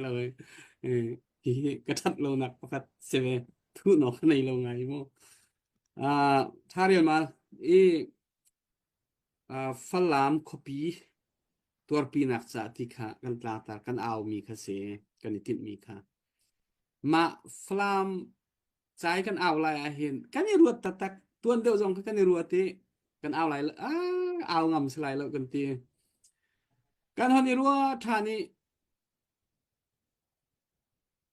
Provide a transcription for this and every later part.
Lo hi ka ṭhat lonak pakhat si ve. Thuhnawk ka nei lo ngai mu. Ah, ṭha rialmal i ah, Falam khuapi tuarpinak ca ti kha kan tlangtar kan aumi kha si kan i tinhmi kha. Mah Falam cai kan au lai ahhin kan i ruat taktak tuan deuh zong kha kan i ruat i kan au lai ah, au ngam si lai lo kan ti. Kan hon i ruah ṭhan i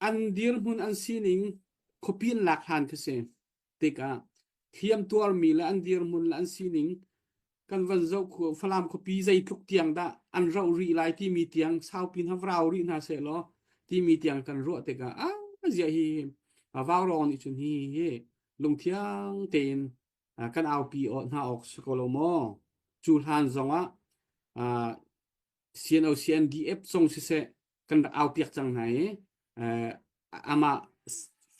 An dirhmun an sining khuapi an lak hlan khi si tikah hliamtuarmi le an dirhmun le an sining kan van zoh khu Falam khuapi zeitluk tiang dah an roh rih lai timi tiang saupi hna vrau rih hna sehlaw timi tiang kan ruah tikah ah ziah hi vaurawng nih cun hi hi lungthiang tein kan aupi hna awk si ko lo maw cu hlan zongah CNO CNDF zong siseh kan rak aupiak cang hna i amah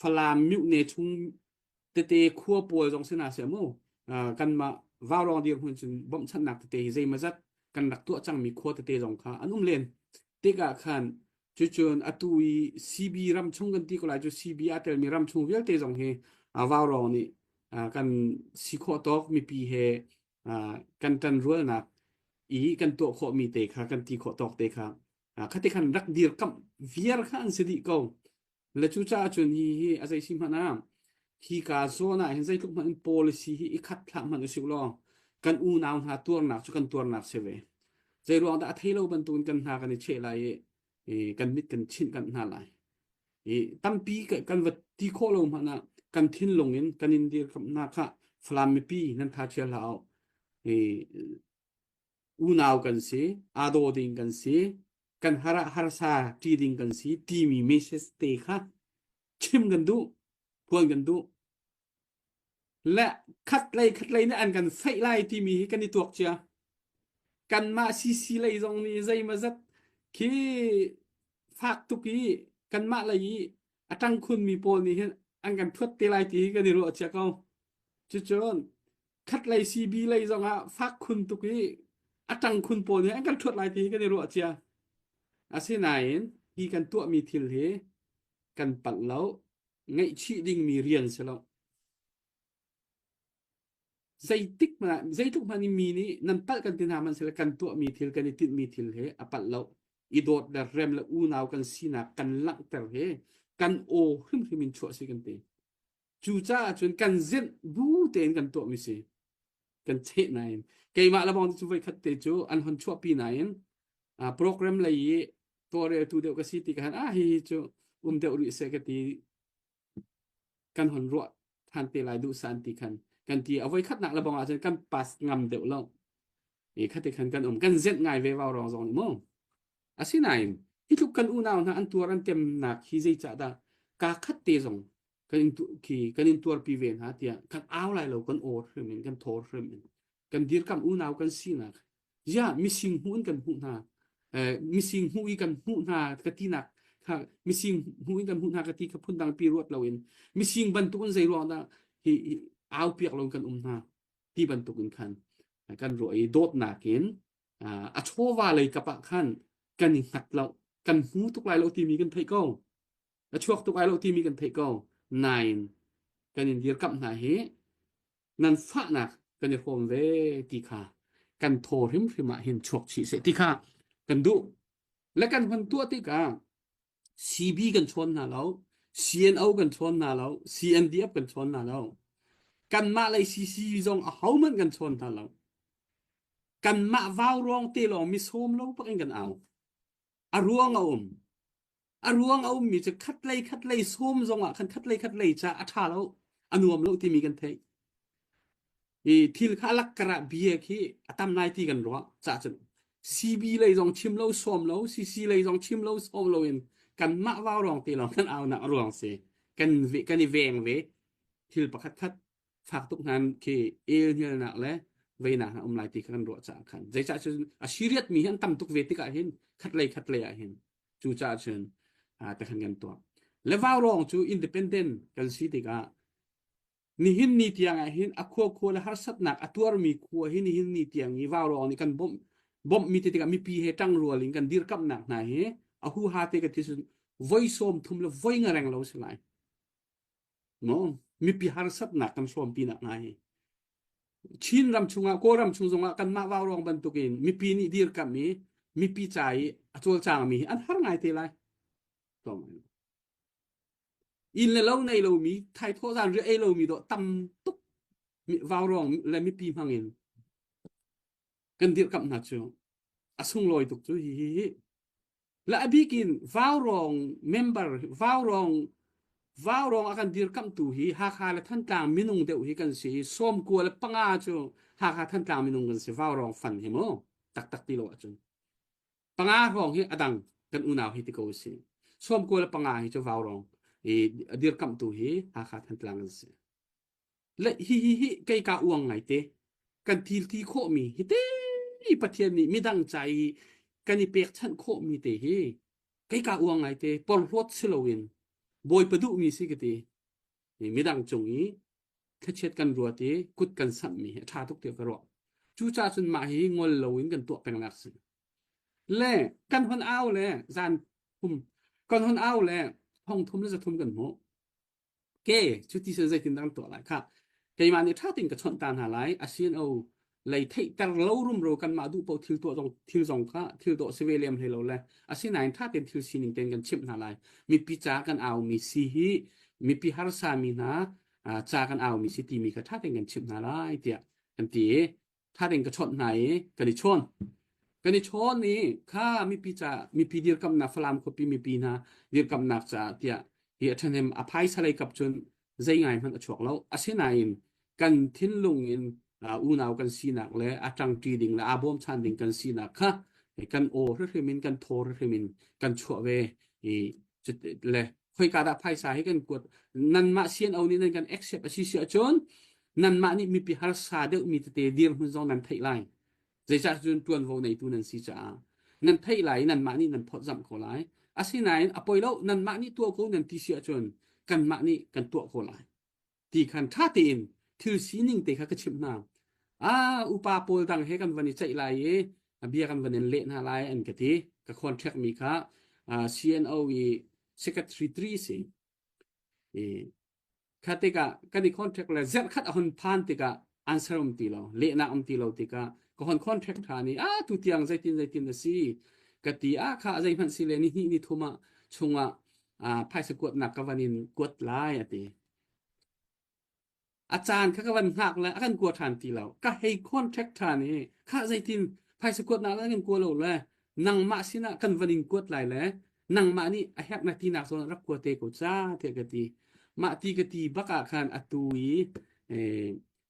Falam myuhne chung tete khua pawl zong si hna seh mu kanmah Vaurawng dirhmun cun bawmhchanhnak tete hi zeimazat kan rak tuah cangmi khua tete zong kha an um len tikah khan cucun atu i CB ram chung kan ti ko lai cu CB aa telmi ram chung vialte zong hi Vaurawng nih kan si khawh tawk mipi he kan ṭanrualnak i kan tuah khawhmi te kha kan ti khawh tawk te kha khati khan rak dirkamh viar kha an si dih ko le cucaah cun hi hi a zei si hmanh ah hi ka zawn ah hin zeitluk hmanh in policy hi i khat hlah hmanh usih law kan unau hna tuarnak cu kan tuarnak si ve zei ruang dah a thei lo bantukin kan hna kan i cheh lai i kan mit kan chinh kan hna lai I tampi kan va ti khawh lo hmanh ah kan thinlung in kan in dirkamhnak kha Falam mipi nan tha chia hlah u. I unau kan si, aa daw ding kan si, kan har ah harsa ṭi ding kan si timi message te kha chim kan duh, phuan kan duh. Le khatlei khatlei nih an kan feih lai timi hi kan i tuak cia. Kanmah CC lei zong nih zeimazat khi fak tuk i kanmah lei i a ṭang khunmi pawl nih hin an kan thuat te lai ti hi kan i ruah cia ko. Cucun khatlei CB lei zongah fak khun tuk i a ṭang khun pawl nih an kan thuat lai ti hi kan i ruah cia. Asinain hi kan tuahmi thil hi kan palh lo. Ngaihchih dingmi rian si lo. Zeitik hmanh ah zeitluk hmanh in mi nih nan palh kan ti hna hmanhsehlaw kan tuahmi thil kan i tinhmi thil he a palh lo. I dawt le rem le unau kan sinak kan langhter he kan aw hrimhrim in chuah si kan ti. Cucaah cun kan zenh bu tein kan tuahmi si. Kan cheh nain keimah le bang cu voikhat te cu an hon chuahpi nain program lei i tawlreltu deuh ka si ti ka han ah hi cu um deuh rih seh ka ti kan hon ruah than te lai duh san ti khan kan ti a voi khatnak le bong ahcun kan pass ngam deuh lo i khati khan kan um kan zenh ngai ve vau rong zong ni mu asinain hi tluk kan unau hna an tuar an temnak hi zeicah dah ka khat te zong kan in khi kan in tuarpi ve hna tiah kan au lai lo kan aw hrim in kan thaw hrim in kan dirkamh unau kan sinak ya mising hmuh in kan hmuh hna mising hmuh i kan hmuh hna ka tinak kha mising hmuh in kan hmuh hna ka ti kha phundang pi ruat loin mising bantuk in zei ruang dah hi au piak lo kan um hna ti bantuk in khan kan ruah i dawtnak in a chawva lei kap ah khan kan i hngat lo kan hmu tuk lai lo timi kan theih ko a chuak tuk ai lo timi kan theih ko nain kan in dirkamh hna hi nan fahnak kan i hrawm ve ti kha kan thaw hrimhrim ah hin chuak chih seh ti kha kan duh le kan hun tuah tikah CB kan chawn hna lo CNO kan chawn hna lo CNDF kan chawn hna lo kanmah lei CC zong ahohmanh kan chawn hna lo kanmah vau ruang te lawng mi sawm lo pak in kan au a ruang a um A ruang a ummi cu khatlei khatlei sawm zongah khan khatlei khatlei ca a ṭha lo, a nuam lo timi kan theih. I thil kha a lakkar ah bia khi a tam lai ti kan ruah cah cun CB lei zong chim lo sawm lo, CC lei zong chim lo sawm lo in kanmah vaurawng te lawng kan aunak a ruang si. Kan kan i veng ve. Thil pakhat khat fak tuk hna khi elhnialnak le veinak hna um lai ti kha kan ruah caah khan zeicah cun a serious mi hi an tam tuk ve tikah hin khatlei khatlei ah hin cucaah cun te khan kan tuah le vaurawng cu independent kan si tikah nihin ni tiang ah hin a khua khua le harsatnak a tuarmi khua hi nihin ni tiang i vaurawng nih kan bawmh bawmhmi ti tikah mipi he ṭangrual in kan dirkamhnak hna hi A huha te ka ti cun voi sawm thum le voi nga reng lo si lai. No, mipi harsatnak kan hrawm pi nak hna hi. Chin ram chungah Kawlram chung zongah kanmah vaurawng bantukin mipi nih dirkamh i mipi ca i a cawlcangmi hi an har ngai te lai. Inn le lo nei lomi, thaithawh zan riah ei lomi dawh tam tuk vaurawng le mipi hmangin kan dirkamh hna cu a sunglawi tuk cu hi hi hi. Le a bik in vaurawng member vaurawng vaurawng a kan dirkamhtu hi Hakha le Thantlang minung deuh hi kan si i 95 cu Hakha Thantlang minung kan si vaurawng fan hi mu taktak ti lo ahcun panga hrawng hi a dang kan unau hi ti ko si 95 hi cu vaurawng i a dirkamhtu hi Hakha Thantlang kan si. Le hi hi hi kei ka uang ngai te kan thil ti khawhmi hi te Pathian nih midang ca i kan i pekchanh khawhmi te hi kei ka uang ngai te porhlawt si loin Bawipa duhmi si ka ti midang cung i thlachiat kan ruat i kut kan samhmi hi a ṭha tuk tiah ka ruah. Cucaah cun mah hi ngol loin kan tuah peng nak si. Le kan hon au le zan thum kan hon au le thong thum le za thum kan hmuh. Ke cuti cun zeitindah kan tuah lai khah? Keimah nih ṭha tein ka chawnh ta hna lai. Asino lei theihter lo rumro kanmah duh paoh thil tuah zong thil zong kha thil dawh si ve lem hlei lo le asinain ṭha tein thil sining tein kan chimh hna lai. Mipi ca kan aumi si hi mipi harsa mi hna ca kan aumi si timi kha ṭha tein kan chimh hna lai tiah kan ti i ṭha tein ka chawnh hna i kan i chawn. Kan i chawn i kha mipi ca mipi dirkamnak Falam khuapi mipi hna dirkamnak caah tiah hi a ṭhahnem a phaisa lei kap cun zei ngai hmanh a chuak lo. Asinain kan thinlung in unau kan sinak le a ṭangṭi ding le aa bawmchan ding kan sinak kha kan aw hrimhrim in kan thaw hrimhrim in kan chuah ve i le khoika dah phaisa hi kan kuat nanmah CNO nih nan kan accept a si si ahcun nanmah nih mipi harsa deuhmi tete dirhmun zong nan theih lai zeicah cun tuanvo neitu nan si caah nan theih lai i nanmah nih nan phawtzamh ko lai asinain a poi lo nanmah nih tuah ko nan ti si ahcun kanmah nih kan tuah ko lai ti khan ṭha tein thil sining te kha ka chimh hna. Ah, upa pawl dang he kan van i ceih lai i bia kan van in leh hna lai an ka ti. Ka contract mi kha CNO i secretary 3 si. I kha tikah kan i contract le zerh khat a hon phan tikah answer um ti lo, lehnak um ti lo tikah ka hon contract ṭhan i ah tu tiang zeitin zeitin a si ka ti ah kha zeihmanh si le ni hnih ni thum ah chungah phaisa kuatnak ka van in kuat lai a ti. A caan kha ka van hngak le a kan kua ṭhan ti lo. Ka hei contract ṭhan i kha zeitin phaisa kuatnak le kan kua lo le nangmah sinah kan van in kuat lai le nangmah nih a herh na tinak zawn rak kua te ko ca tiah ka ti. Mah ti ka ti bak ah khan atu i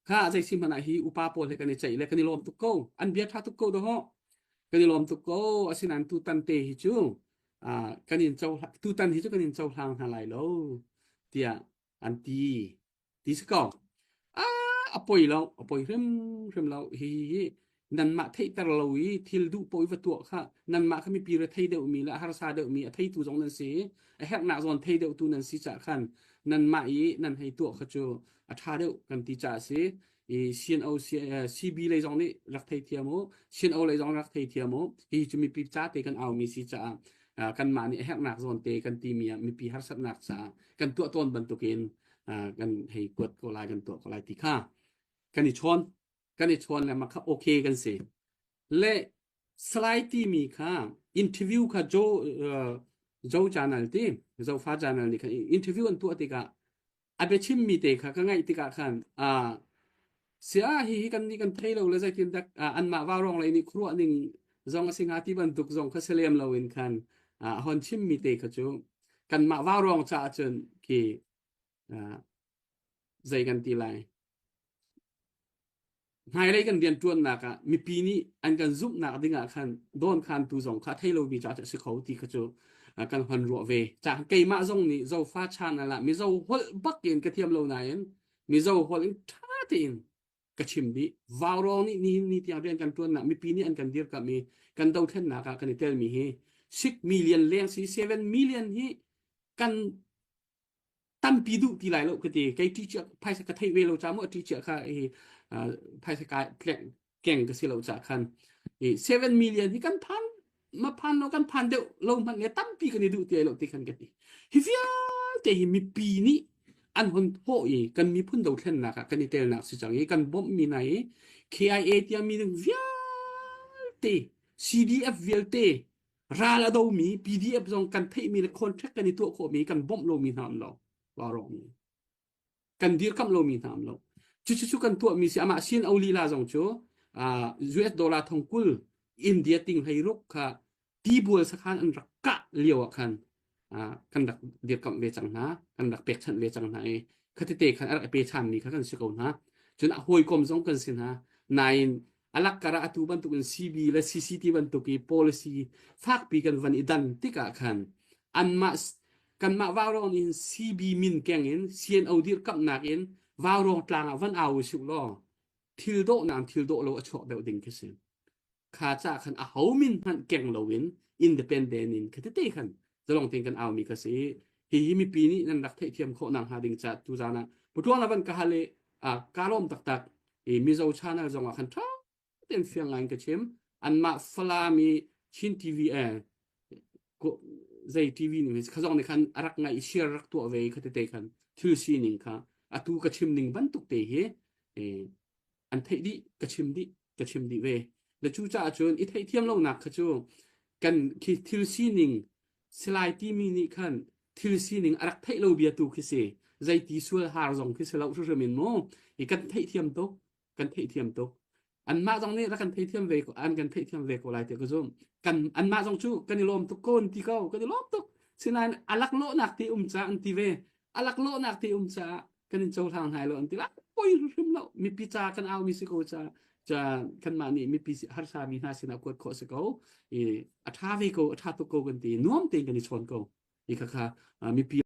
kha zei si hmanh ah hi upa pawl he kan i ceih le kan i lawm tuk ko. An bia ṭha tuk ko dawh. Kan i lawm tuk ko. Asinain tutan te hi cu kan in cohlang tutan hi cu kan in cohlang hna lai lo tiah an ti ti si ko ah a poi lo a poi hrimhrim lo hi hi nanmah theihter lo i thil duh paoh i va tuah kha nanmah kha mipi re thei deuhmi le harsa deuhmi a theitu zong nan si a herhnak zawn thei deuhtu nan si cah khan nanmah i nan hei tuah kha cu a ṭha deuh kan ti caah si i CNO CB lei zong nih rak theithiam u CNO lei zong rak theithiam u hi cu mipi ca te kan aumi si caah kanmah nih a herhnak zawn te kan timi ah mipi harsatnak caah kan tuah tawn bantukin kan hei kuat ko lai kan tuah ko lai ti kha kan i chawn kan i chawn le mah kha okay kan si le Salai timi kha interview kha Joe Joe channel ti Zofa channel nih khan interview an tuah tikah a biachimmi te kha ka ngaih tikah khan sia hi hi kan nih kan thei lo le zeitin dak anmah vaurawng lei nih khuaruah ning zong a si hnga ti bantuk zong kha si lem loin khan a hon chimmi te kha cu kanmah vaurawng caah cun khi zei kan ti lai Hmailei kan rianṭuannak ah mipi nih an kan zumhnak ding ah khan dawnkhantu zong kha thei lomi caah a si kho ti kha cu kan hon ruah ve. Ca keimah zong nih Zofa channel ah Mizo holh bak in ka thiam lo nain Mizo holh in ṭha tein ka chim dih. Vaurawng nih nihin ni tiang rian kan ṭuannak mipi nih an kan dirkamh i kan dothlennak ah kan i telmi hi 6 million leng si 7 million hi kan tampi duh ti lai lo ka ti kei ṭi cia phaisa ka theih ve lo ca mu a ṭi cia kha hi phaisa ka keng ka si lo ca khan i 7 million hi kan phan. Ma phan lo kan phan deuh lo hmanh le tampi kan i duh ti lo ti khan ka ti. Hi vialte hi mipi nih an hon thawh i kan miphun dothlennak ah kan i telnak si cang i kan bawmhmi hna i KIA tiang mi vialte CDF vialte ral a domi PDF zong kan theihmi le contract kan i tuah khawhmi kan bawmh lomi hna um lo. Rawng kan dirkamh lomi hna um lo. Cucu cu kan tuahmi si amah sin o lila zong cu US dollar thong kul India ting hlei ruk kha tibual sakhan an rak kah lio ah khan kan rak dirkamh ve cang hna kan rak pekchanh ve cang hna i khatite khan a rak pe ṭhanmi kha kan si ko hna cun a hawikom zong kan si hna nain alak kar ah atu bantuk in CB le CCT bantuk i policy fakpi kan van i dan tikah khan anmah kanmah vaurawng in CB min keng in CNO dirkamhnak in vaurawng tlang ah van au usih law thil dawh nak thil dawh lo a chuak deuh ding khi si kha ca khan a ho min hmanh keng loin independent in khatete khan zalong tein kan aumi kha si hi hi mipi nih nan rak theihthiam khawh nak hnga ding ca tu zan ah putluang la van ka hal i ka lawm taktak i Mizo channel zong ah khan ṭha tein fiang ngai in ka chim anmah Falam i Chin TV eh zei TV ning kha zong nih khan a rak ngaih share rak tuah ve kha tete khan thil sining kha atu ka chim ning bantuk te hi an theih dih ka chim dih ka chim dih ve le cu caah cun i theihthiam lonak kha cu kan khi thil sining silai timi nih khan thil sining a rak theih lo bia tu khi si zeiti sual har zong khi si lo hrimhrim in mu i kan theihthiam tuk kan theihthiam tuk anmah zong nih rak kan theithiam ve an kan theihthiam ve ko lai ti ka zum kan anmah zong cu kan i lawm tuk ko an ti ko kan i lawm tuk sinain a laklawhnak ti um ca an ti ve a laklawhnak ti um caah kan in cohlang hna lo an ti la poi hrim lo mipi ca kan au mi si ko ca ca kanmah nih mipi harsa mi hna sinah kuat khawh si ko i a tha ve ko a tha tuk ko kan ti nuam tein kan i chawn ko i kha kha mipi.